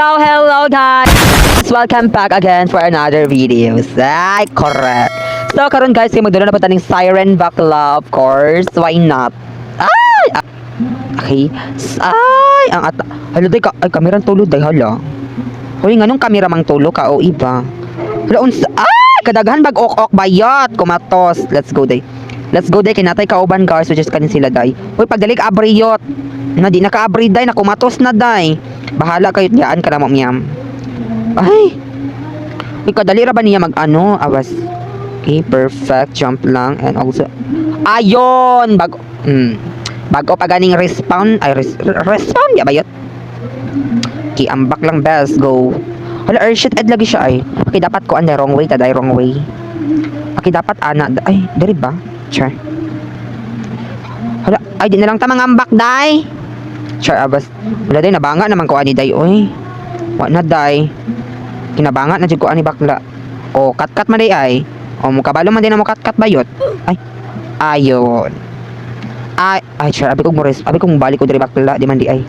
So, hello guys! Welcome back again for another video. Ay, correct. So, karon guys, kay magdala na pa taning siren bakla, of course. Why not? Ay! Ah, okay. Ay, ang ata. Hala, day ka, ay, kamerang tulo, day, hala. Hoy, nganong kamera mang tulo ka o iba? Hala, unsa, ay, kadaghan bag ok ok bayot, kumatos. Let's go, day. Let's go, day, kinatay kauban, guys, which is kanin sila, day. Hoy, pagdali ka abriyot. Na di naka-abri, day, na kumatos na, day. Bahala kayo diyaan ka na mo, miyam. Ay. Uy, kadali ra ba niya mag ano? Awas. Okay, perfect. Jump lang and also ayon, bago bago pa ganing respawn ay respawn ya bayot. Okay, ambak lang best go. Hala, er shit ed lagi siya ay. Okay, dapat ko the wrong way taday, wrong way. Okay, dapat ana ay diri ba? Char. Hala, ay di na lang ta mangambak day. Char abas. Wala day, nabanga naman ko ani day oy. Wa na day. Kinabanga na jud ko ani bakla. O kat-kat man day ay. O mukabalo man din na mo kat-kat bayot. Ay. Ayon. Ay, ay char, abi kong mo abi kong balik ko diri bakla di man di ay.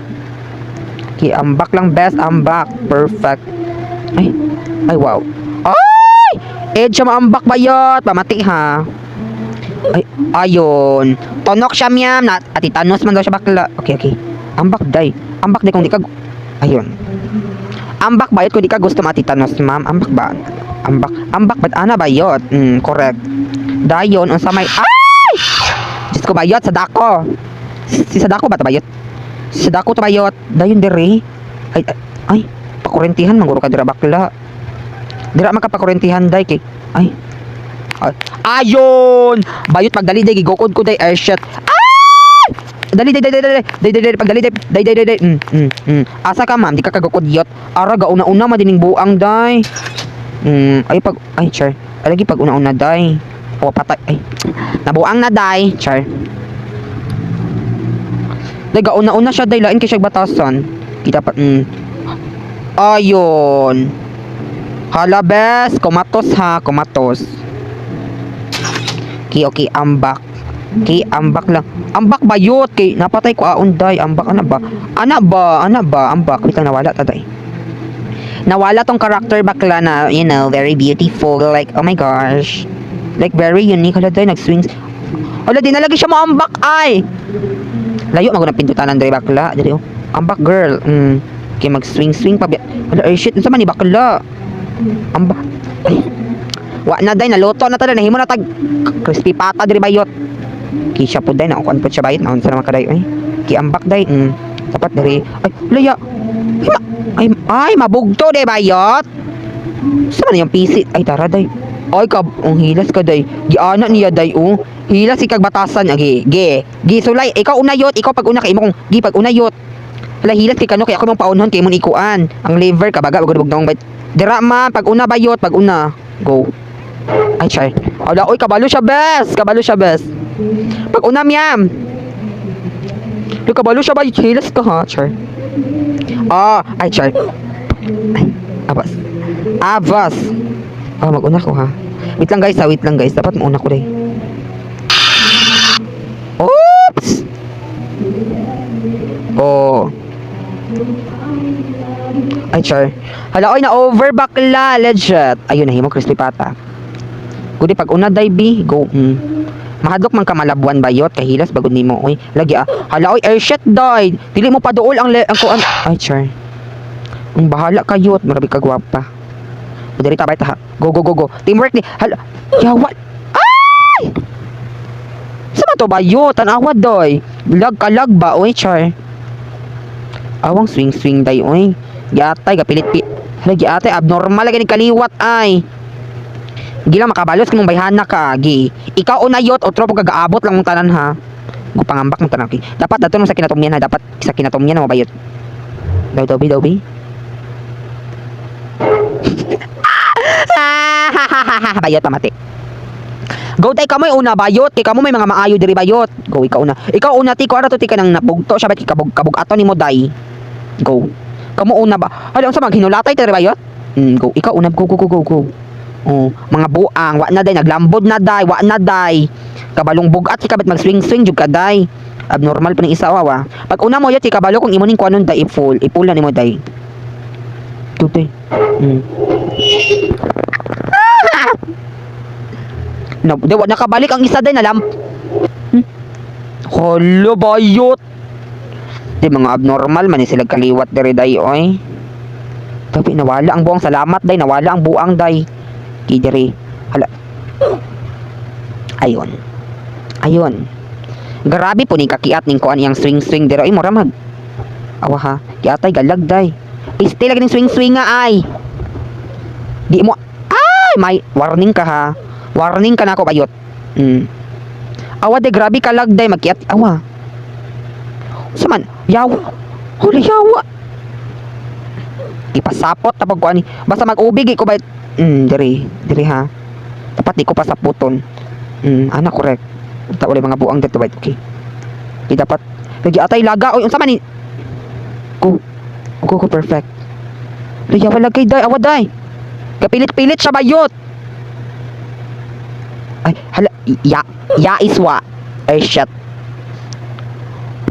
Okay, ambak lang best, ambak. Perfect. Ay. Ay wow. Ay! Ed siya maambak bayot. Pamati ha. Ay, ayon. Tonok siya miyam. Na, ati tanos man daw siya bakla. Okay. Ambak day. Ambak day kung di ka ayun. Ambak bayot kung di ka gusto matitanos, ma'am. Ambak ba? Ambak. Ambak ba't ana bayot? Correct. Dayon unsa may ay! Diyos ko bayot sa dako. Si sa dako ba ta bayot? Si sa dako ta bayot. Dayon dire. Ay ay, ay pakurentihan man guro ka dira bakla. Dira makapakurentihan day kay ay. Ay, ayon! Bayot pagdali day gigukod ko day air shot. Ay! Dali day day day day day day day pagdali day day day day day. Asa ka ma'am, di ka kagukod yot. Ara ga una-una man dining buang day. Ay pag ay char. Ay lagi pag una-una day. O patay ay. Nabuang na day, char. Day ga una-una siya day, lain kay siya batasan. Kita pa. Ayon. Hala bes, kumatos ha, kumatos. Okay, ambak. Okay, ambak lang. Ambak bayot kay napatay ko aon day, ambak ana ba? Ana ba? Ana ba? Ambak. Wait lang, nawala ta day. Nawala tong character bakla na, very beautiful. Like, oh my gosh. Like, very unique. Hala day, nag-swings. Hala, di na lagi siya moambak ay. Layo man na pindutanan diri bakla. Diri oh. Ambak girl. Okay, mag-swing swing pa. Hala, ay shit, unsa man ni bakla? Ambak. Ay. Wa na day, naluto na ta, nahimo na tag crispy pata diri bayot. Ki siya po day, nakuan po siya bayot, naunsa naman kaday ay. Ki ambak day. Dapat diri. Ay, laya. Ay, ay, ay mabugto day bayot. Saan man yung PC? Ay, tara day. Ay, kab, ang hilas ka day. Giana niya day, oh. Hilas ikag batasan. Agi, ge. Gi, sulay. Ikaw una yot. Ikaw pag una kay imo kong, gi, pag una yot. Hala, hilas kay kano kay ako mong paunhon kay imong ikuan. Ang liver kabaga bagod bugtong bayot. Dira ma, pag una bayot, pag una. Go. Ay, char. Hala, oy, kabalo siya, bes. Kabalo siya, bes. Pag una, miyam. Di kabalo siya ba? Hilas ka, ha? Char. Ah, ay, char. Ay, abas. Abas. Ah, mag-una ko, ha? Wait lang, guys, ha? Wait lang, guys. Dapat mauna ko, day. Oops! Oh. Ay, char. Hala, oy, na-over bakla. Legit. Ayun, nahimo crispy pata. Kudi pag una day B, go. Mahadlok man ka malabuan bayot kahilas bagod nimo oy. Lagi ah. Hala oy, air shit day. Dili mo paduol ang ang kuan. Ay char. Ang bahala kayot, marabi ka gwapa. Diri ta bay ta. Go go go go. Teamwork ni. Hala. Yawa. Ay! Sa to bayot? Tanawa doy. Lag kalag ba oy char. Awang swing swing day oy. Giatay gapilit pi. Hala giatay abnormal lagi ni kaliwat ay. Gi lang makabalos kung bayhana ka, gi. Ikaw una yot, otro pag kagaabot lang mong tanan ha. Go pangambak mong tanan. Okay. Dapat dato sa kinatumyan ha, dapat sa kinatumyan na mabayot. Daw daw bi daw bi. Bayot pamati. Go tay kamo una bayot kay kamo may mga maayo diri bayot. Go ikaw una. Ikaw una ti ko ara to ti ka nang napugto siya bet kabug kabug ato nimo day. Go. Kamo una ba? Hala unsa maghinulatay diri bayot? Go. Ikaw una, go go go go go. Oh, mga buang, wa na day, naglambod na day, wa na day. Kabalong bugat ka bet mag-swing swing jud ka day. Abnormal pa ning isa wa. Pag una mo yot kabalo kung imo ning kuanon day i-full, ipula nimo day. Go, day. Ah! Na, di, wa nakabalik ang isa day nalam. Hala, bayot. Di mga abnormal man ni sila kaliwat diri day oy. Tapi nawala ang buang, salamat day, nawala ang buang day. Ki diri. Hala. Ayon. Ayon. Grabe po ni kakiat ning kuan iyang swing swing diri oy, mura mag. Awa ha. Giatay galag day. Piste lagi ning swing swing nga ay. Di mo ay may warning ka ha. Warning ka na ako bayot. Awa de, grabe kalag day magkiat awa. Saman yaw. Huli yawa. Ipasapot tapos ko ani. Basta mag-ubig ko ba. Diri, diri ha. Dapat di ko pasaputon. Ana correct. Ta wala mga buang dito ba? Okay. Di dapat lagi atay laga oy, unsa man ni? Go. Go go, perfect. Luya wala kay day, awa day. Kapilit-pilit siya bayot. Ay, hala, ya, ya iswa. Ay, shit.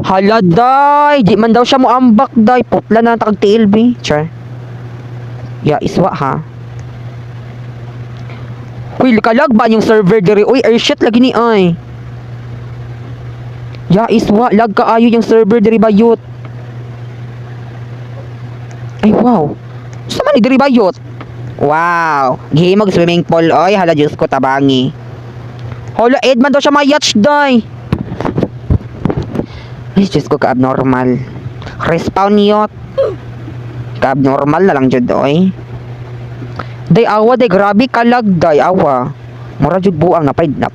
Hala, day. Di man daw siya moambak, day. Putla na tag TLB. Char. Ya iswa, ha. Uy, kalag ba yung server diri? Uy, ay shit, lagi ni ay. Ya iswa, lag kaayo yung server diri bayot. Ay, wow. Sa man ni diri bayot? Wow. Gihimog swimming pool, oy. Hala, Diyos ko, tabangi. Hala, Ed man daw siya mayatch, day. Ay, Diyos ko, ka-abnormal. Respawn yot. Ka-abnormal na lang jud, oy. Day, awa, day, grabe kalag, day, awa. Mura jud buang, napay, nap.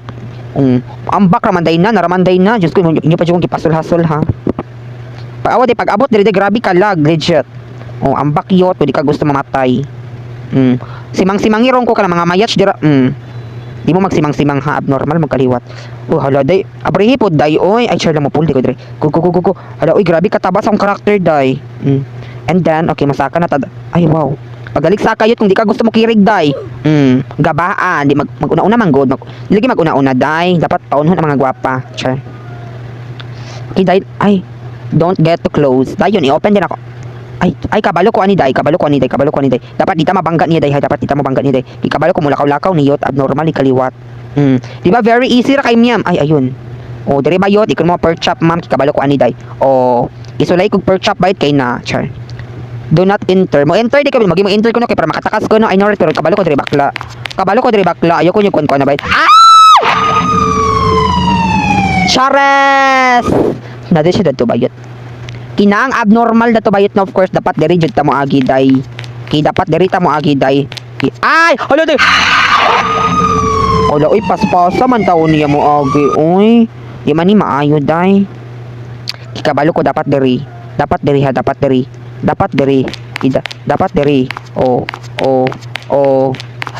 Ambak raman day na, naraman day na. Diyos ko, inyo pa jud kong gipasul-hasol, ha. Pag awa, day, pag abot, day, grabe kalag, legit. Oh, ambak yot, kung di ka gusto mamatay. Simang-simangirong ko ka na mga mayatch dira. Di mo magsimang-simang ha, abnormal magkaliwat. Oh, hala day. Abrihi po day oy. Ay, share lang mo pool di ko dire. Go go go go go. Hala oy, grabe kataba sa akong character day. And then, okay, masaka na tad. Ay, wow. Pagalik sa kayot kung di ka gusto mo kirig day. Gabaan, di mag maguna-una man god. Mag, lagi maguna-una day. Dapat paunhon ang mga gwapa. Char. Okay, day. Ay, don't get too close. Dayon, i-open din ako. Ay, ay, kabalo ko ani day, kabalo ko ani day, kabalo ko ani day. Dapat di ta mabangga niya day, hay, dapat di ta mabangga niya day. Di kabalo ko mulakaw-lakaw niyot, abnormal ni kaliwat. Di ba very easy ra kay miyam? Ay, ayun. Oh, dire ba yot, ikon mo per chop ma'am, kabalo ko ani day. Oh, isulay kog per chop bite kay na, char. Do not enter. Mo enter di kami, magi mo enter ko no kay para makatakas ko no. Ay, no, pero kabalo ko dire bakla. Kabalo ko dire bakla. Ayoko nyo kuan na bayot. Ah! Chares! Na di siya dadto bayot. Kinaang abnormal na to bayot na, of course dapat diri jud ta mo agi day. Kay dapat diri ta mo agi day. Ay, hala day. Hala oy, paspasa man taon niya mo agi oy. Di man ni maayo day. Kikabalo ko dapat diri. Dapat diri ha, dapat diri. Dapat diri. Ida, dapat diri. Oh.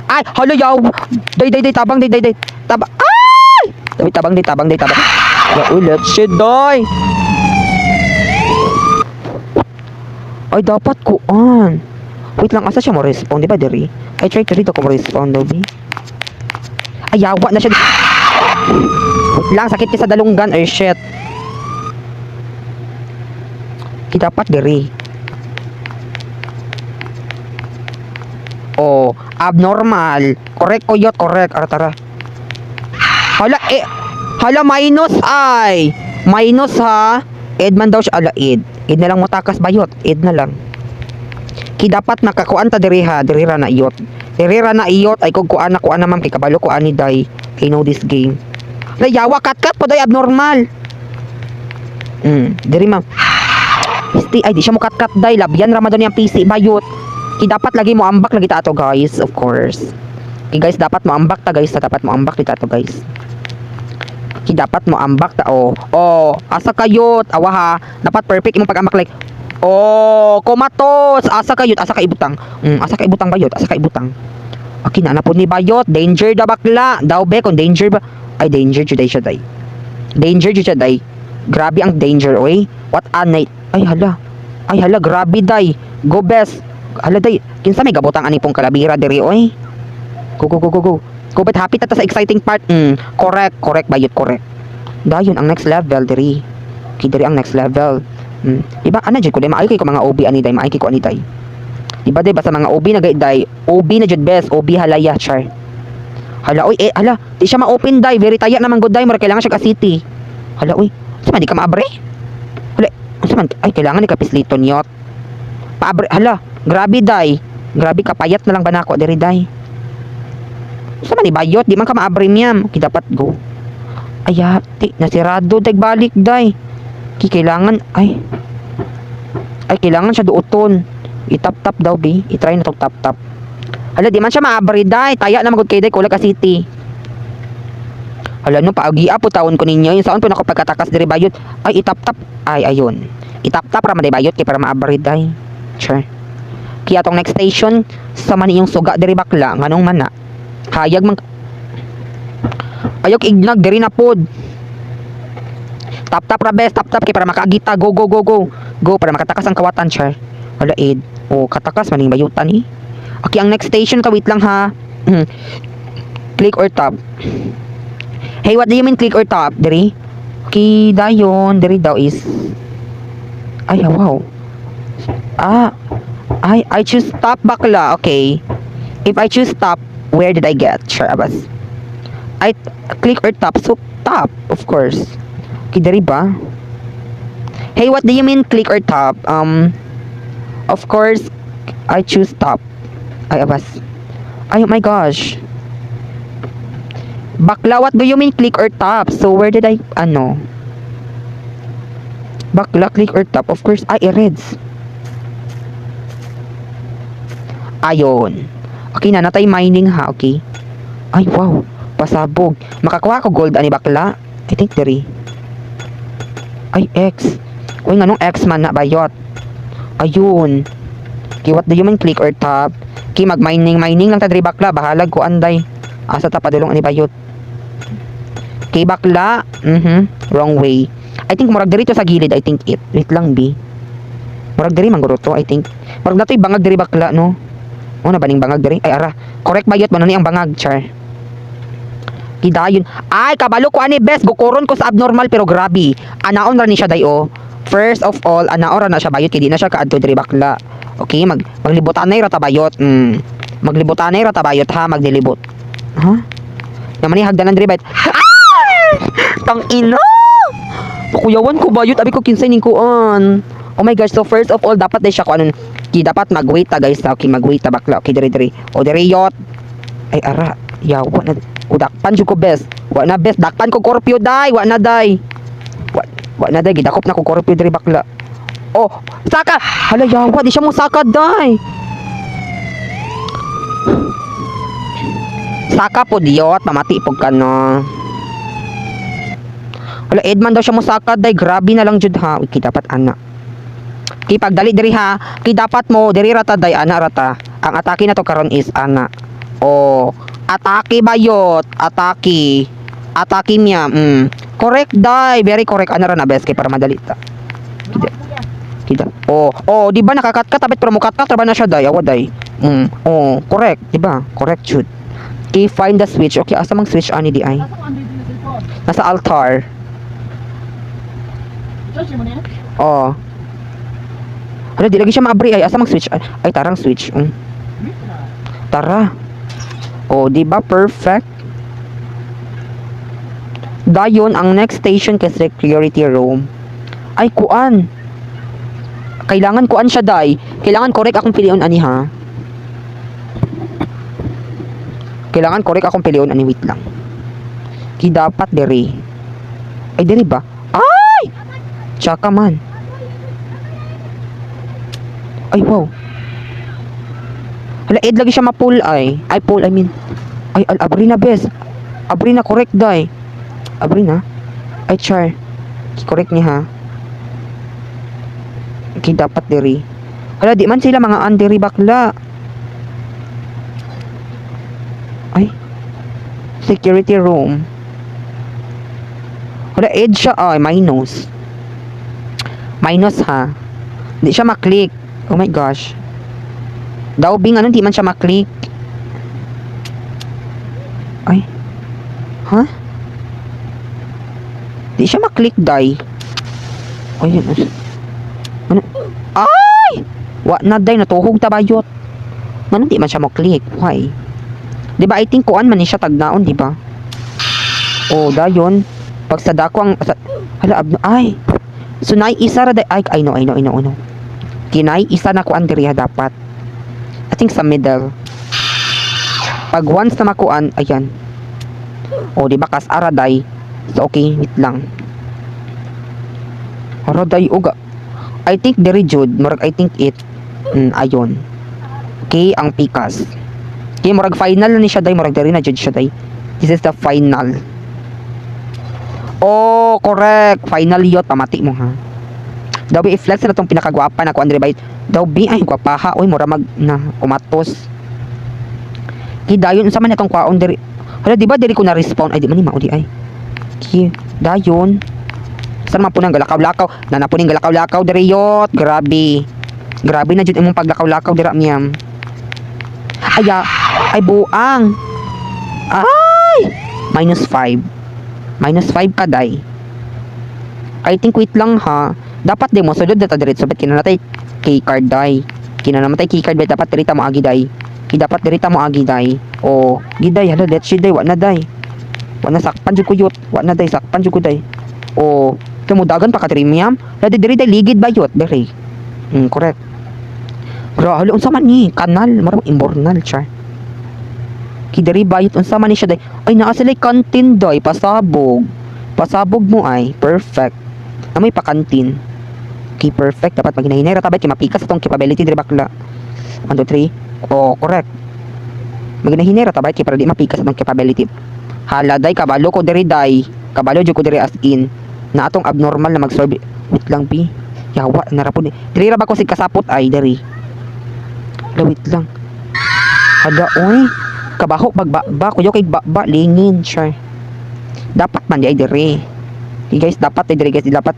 Ay, hala yaw. Day day day tabang day day day. Tabang. Ay! Day tabang day tabang day tabang. Ya ulit shit day. Ay, dapat kuan. Wait lang, asa siya mo respawn, di ba diri? I try to read ako mo respawn daw, bi. Ay, yawa na siya. Wait lang, sakit sa dalunggan. Ay, shit. Ki dapat diri. Oh, abnormal. Correct ko yot, correct. Ara, tara. Hala, eh. Hala, minus ay. Minus ha. Ed man daw siya. Ala, ed. Ed na lang mo takas bayot. Ed na lang. Ki dapat makakuan ta diri ha. Diri ra na iyot. Diri ra na iyot. Ay kung kuan na kuan na ma'am. Kay kabalo kuan ni day. I know this game. Layawa kat kat po day abnormal. Diri ma'am. Pisti ay di siya mo kat kat day. Labyan Ramadan yang PC bayot. Ki dapat lagi mo ambak lagi ta ato guys, of course. Ki guys dapat mo ambak ta guys, dapat mo ambak ta ato guys. Ki dapat mo ambak ta oh. Oh, asa kayot awa ha. Dapat perfect imong pag-ambak like oh, kumatos. Asa kayot, asa ka ibutang. Asa ka ibutang bayot, asa ka ibutang. Okay na na po ni bayot, danger da bakla. Daw be kung danger ba? Ay danger jud siya day. Danger jud siya day. Grabe ang danger oy. What a night. Ay hala. Ay hala, grabe day. Go best. Hala day, kinsa may gabutang ani pong kalabira diri oy. Go go go go go. Go but happy ta sa exciting part. Correct, correct bayot, correct. Dayon ang next level diri. Kay diri ang next level. Diba ana jud ko day maayo kay ko mga OB ani day, maayo kay ko ani day. Di ba, di ba sa mga OB na day, OB na jud best, OB halaya char. Hala oy, eh hala, di siya ma-open day, very taya naman gud day, mura kailangan siya ka city. Hala oy, sa man di ka maabre? Hala, unsa man ay kailangan ni ka pisliton yot. Paabre, hala, grabe day. Grabe kapayat na lang ba nako diri day. Unsa man ni bayot, di man ka maabre miyam. Okay, dapat go. Ay, ati, nasirado dag balik day. Ki kailangan ay ay kailangan siya duoton. I-tap-tap daw bi. I-try na to tap-tap. Hala, di man siya maabre day. Taya na magud kay day kula ka city. Hala no, paagia po taon ko ninyo. Yung saan po nako pagkatakas diri bayot. Ay, itap-tap. Ay, ayun. Itap-tap ra man day bayot kay para maabre day. Sure. Kaya tong next station sa man iyong suga diri bakla nganong man na. Hayag man Ayok ignag diri na pod. Tap tap ra best, tap tap kay para makaagita. Go go go go. Go para makatakas ang kawatan char. Hala id. Oh, katakas maning bayutan eh. Okay, ang next station ka, wait lang ha. Click or tap. Hey, what do you mean click or tap? Diri? Okay, dayon. Diri daw is... Ay, wow. Ah, I choose tap bakla. Okay. If I choose tap, where did I get? Sure, abas. I click or tap. So, tap, of course. Okay, diri ba? Hey, what do you mean click or tap? Of course, I choose tap. Ay, abas. Ay, oh my gosh. Bakla, what do you mean click or tap? So, where did I, ano? Bakla, click or tap. Of course, ay, i-reds. Ayon. Okay na, natay mining ha, okay? Ay, wow. Pasabog. Makakuha ko gold, ani bakla? I think diri. Ay, X. Uy, nganong X man na bayot? Ayun. Okay, what do you mean click or tap? Okay, mag-mining, mining lang ta diri bakla. Bahalag ko anday. Asa ta padulong ani bayot? Okay, bakla. Wrong way. I think murag diri to sa gilid. I think it. Wait lang, B. Murag diri man guro to, I think. Murag natoy bangag diri bakla, no? Oh, na baning bangag diri? Ay, ara. Correct bayot man ni ang bangag, char. Kidayon. Ay, kabalo ko ani best. Gukuron ko sa abnormal pero grabe. Anaon ra ni siya day oh. First of all, anaon ra na siya bayot kay di na siya kaadto diri bakla. Okay, maglibutanay ra ta bayot. Maglibutanay ra ta bayot ha, maglilibot. Ha? Naman ni hagdanan diri bayot. Ah! Tang ina! Pakuyawan ko bayot, abi ko kinsay ning kuan. Oh my gosh, so first of all, dapat day siya ko anon. Ki dapat mag-wait ta guys. Okay, mag-wait ta bakla. Okay, diri diri. O diri yot. Ay ara, yawa na. O dakpan jud ko best. Wa na best, dakpan ko Scorpio day, wa na day. Wa, wa na day, gidakop na ko Scorpio diri bakla. Oh, saka. Hala yawa, di siya mo saka day. Saka po diyot, mamati pog ka no. Hala, Edman daw siya mo saka day, grabe na lang jud ha. Uy, dapat ana. Kay pagdali diri ha, kay dapat mo diri rata day ana rata. Ang atake na to karon is ana. Oh, atake bayot, atake. Atake niya. Correct day, very correct ana ra na best kay para madali ta. Kida. Kida. Oh, oh, di ba nakakatkat abet pero mukatkat ra ba na siya day? Awa day. Oh, correct, di ba? Correct jud. Okay, find the switch. Okay, asa mang switch ani di ay? Nasa altar. Oh. Ano, di lagi siya maabri ay. Asa mang switch? Ay, ay tarang switch. Tara. Oh, di ba perfect? Dayon ang next station kay security room. Ay, kuan. Kailangan kuan siya, day. Kailangan correct akong pilion ani ha. Kailangan correct akong pilion ani, wait lang. Ki dapat diri. Ay, diri ba? Ay! Tsaka man. Ay, wow. Hala, ed lagi siya ma-pull ay. Ay, pull, I mean. Ay, al abri na, bes. Abri na, correct, day. Abri na. Ay, char. Correct niya, ha. Okay, dapat diri. Hala, di man sila mga andiri bakla. Ay. Security room. Hala, ed siya. Ay, minus. Minus, ha. Di siya maklik. Oh my gosh. Daw bing ano, di man siya maklik. Ay. Ha? Di siya maklik, day. Ay, ano? Ano? Ay! Wa na, day. Natuhog ta bayot. Nganong di man siya mo click? Why? Di ba, I think kuan man ni siya tagnaon, di ba? Oh, dayon. Pag sa dako ang sa, hala abno ay. So nay isa ra day ay, I know, I know, I know, I know. Kinay isa na kuan diri ha dapat. I think sa middle. Pag once na makuan, ayan. Oh, di ba kas ara day. So okay, wait lang. Ara day uga. I think diri jud, murag I think it. Ayon. Okay, ang pikas. Okay, murag final na ni siya day, murag diri na jud siya day. This is the final. Oh, correct. Final yot, pamati mo ha. Daw bi i-flex na tong pinakagwapa na ko Andre Bayot. Daw bi ay gwapaha oy, mura mag na kumatos. Ki dayon unsa man itong kwaon diri? Hala, di ba diri ko na respawn? Ay, di man ni mao di ay. Ki dayon. Saan man po nang galakaw-lakaw? Nana po ning galakaw-lakaw diri yot. Grabe. Grabe na jud imong paglakaw-lakaw dira miyam. Aya, ay buang. Ay! -5. -5 ka day. I think wait lang ha. Dapat di mo sulod na ta diretso bet kinanatay keycard day. Kinanamatay keycard bet dapat dirita mo agi day. Ki dapat dirita mo agi day. O giday hala let's day wa na day. Wa na, sakpan jud ko yut. Wa na day, sakpan jud ko day. O kamo dagan pa ka diri miyam. Dali diri day, ligid ba yut diri. Correct. Pero hala, unsa man ni kanal, murag imbornal char. Ki diri bayot, unsa man ni siya day? Ay, naa sila kantin day, pasabog. Pasabog mo ay perfect. Na may pakantin. Okay, perfect. Dapat maghinay-hinay ra ta kay mapikas atong capability diri bakla. 1, 2, 3. Oh, correct. Maghinay-hinay ra ta kay para di mapikas atong capability. Hala day, kabalo ko diri day. Kabalo jud ko diri as in. Na atong abnormal na mag-solve. Wait lang pi. Yawa na ra pud ni. Diri ra ba ko sig kasapot ay diri? Hala, wait lang. Hala oy. Kabaho pag ba kuyo kay ba lingin sure. Dapat man di ay diri. Okay, guys, dapat ay diri guys, dapat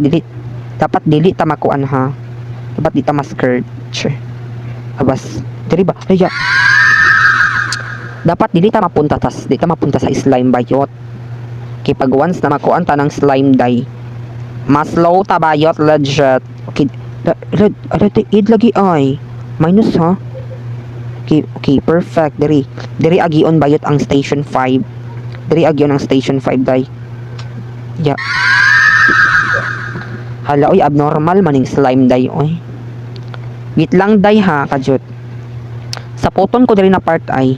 dili ta makuan ha. Dapat di ta ma-skirt. Sure. Abas, diri ba? Ay, ya. Dapat dili ta mapunta sa slime bayot. Kay pag once na makuan ta ng slime day, mas slow ta bayot legit. Okay, la, la, la, id lagi ay. Minus ha. Okay, perfect. Diri. Diri agion bayot ang station 5. Diri agion ang station 5 day. Ya. Hala oy, abnormal maning slime day oy. Wait lang day ha, kajut. Sa poton ko diri na part ay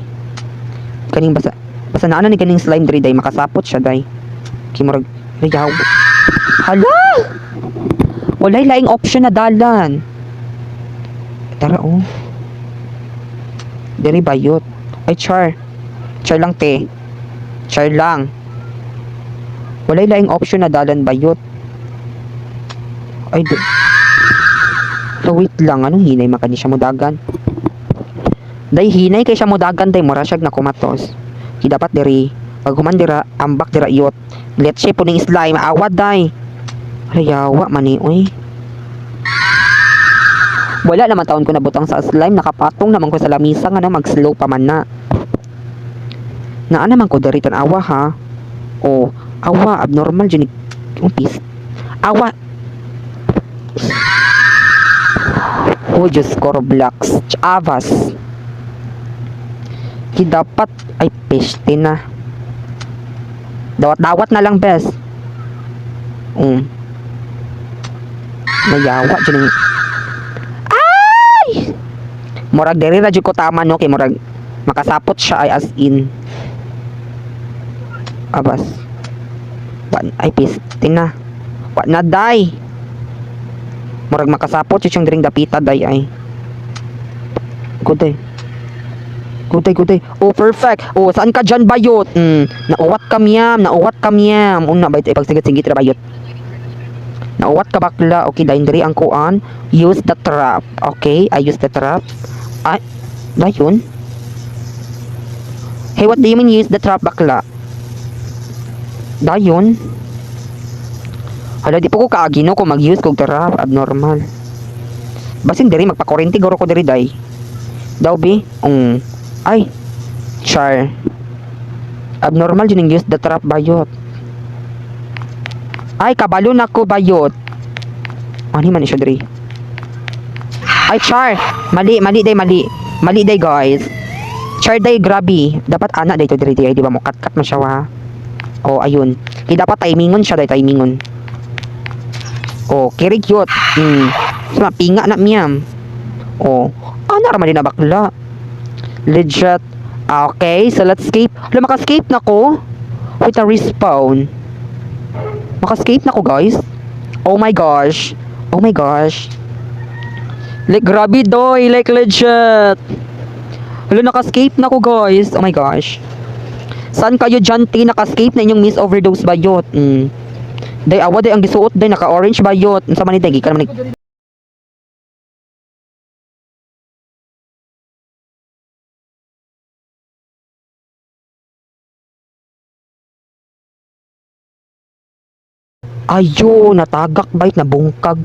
kaning basa basa naa na ni kaning slime diri day, makasapot siya day. Kay murag yaw. Hala! Walay laing option na dalan. Tara oh. Diri bayot. Ay char. Char lang te. Char lang. Walay laing option na dalan bayot. Ay di. So wait lang, anong hinay makani siya modagan? Day hinay kay siya modagan day, mura siya na kumatos. Ki dapat diri pag human dira ambak dira yot. Let's say puning slime awad day. Ay yawa man ni oy. Wala naman taon ko nabutang sa slime, nakapatong naman ko sa lamisa nga na mag-slow pa man na. Naa naman ko diri, tan-awa ha. Oh, awa abnormal jud ni umpis. Awa. Oh, Diyos ko, Roblox. Chavas. Ki dapat ay peste na. Dawat-dawat na lang, bes. Nayawa jud ni. Ay! Murag diri ra jud ko tama no kay murag makasapot siya ay as in. Abas. Wa ay peste na. Wa na day. Murag makasapot siya siyang diring dapita day ay. Good day. Good day, good day. Oh, perfect. Oh, saan ka dyan, bayot? Nauwat ka miyam, nauwat ka miyam. Una, bayot, ipagsigit-sigit ra bayot. Nauwat ka bakla. Okay, dahil diri ang kuan. Use the trap. Okay, I use the trap. Ay, dayon. Hey, what do you mean use the trap, bakla? Dayon. Hala, di po ko kaagi no kung mag-use kog trap. Abnormal. Basin diri, magpakurente guro ko diri, day. Daw, bi? Ay. Char. Abnormal yun yung use the trap, bayot. Ay, kabalo na ko, bayot. Ano man siya diri? Ay, char. Mali, mali, day, mali. Mali day, guys. Char day, grabe. Dapat ana day to diri day, di ba mo cut-cut man siya wa. Oh, ayun. Kay dapat timingon siya day, timingon. Oh, kiri cute. So, pinga na miyam. Oh, ana ra man din na bakla. Legit. Okay, so let's escape. Hala, maka-escape na ko. Wait, na respawn. Maka-escape na ko, guys. Oh my gosh. Oh my gosh. Like, grabe doy. Like, legit. Hala, naka-escape na ko, guys. Oh my gosh. Saan kayo dyan, ti? Naka-escape na inyong Miss Overdose bayot. Day, awa day, ang gisuot day, naka-orange bayot. Unsa man ni day, gikan man ni. Ayo, natagak bayot, nabungkag.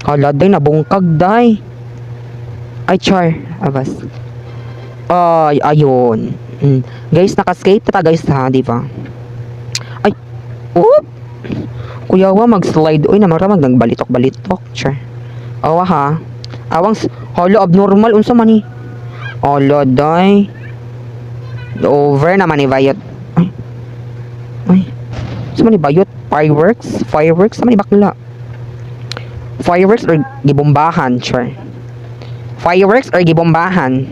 Hala, day, nabungkag, day. Ay, char. Abas. Ay, ayun. Guys, naka-escape na ta, guys, ha, di ba? Ay, oop! Kuya, wa mag-slide. Uy, namara mag nagbalitok-balitok. Char. Awa, ha. Awang, hala, abnormal. Unsa man ni? Hala, day. Over naman ni Bayot. Ay. Ay. Unsa man ni Bayot? Fireworks? Fireworks? Sama ni bakla? Fireworks or gibombahan? Char. Fireworks or gibombahan?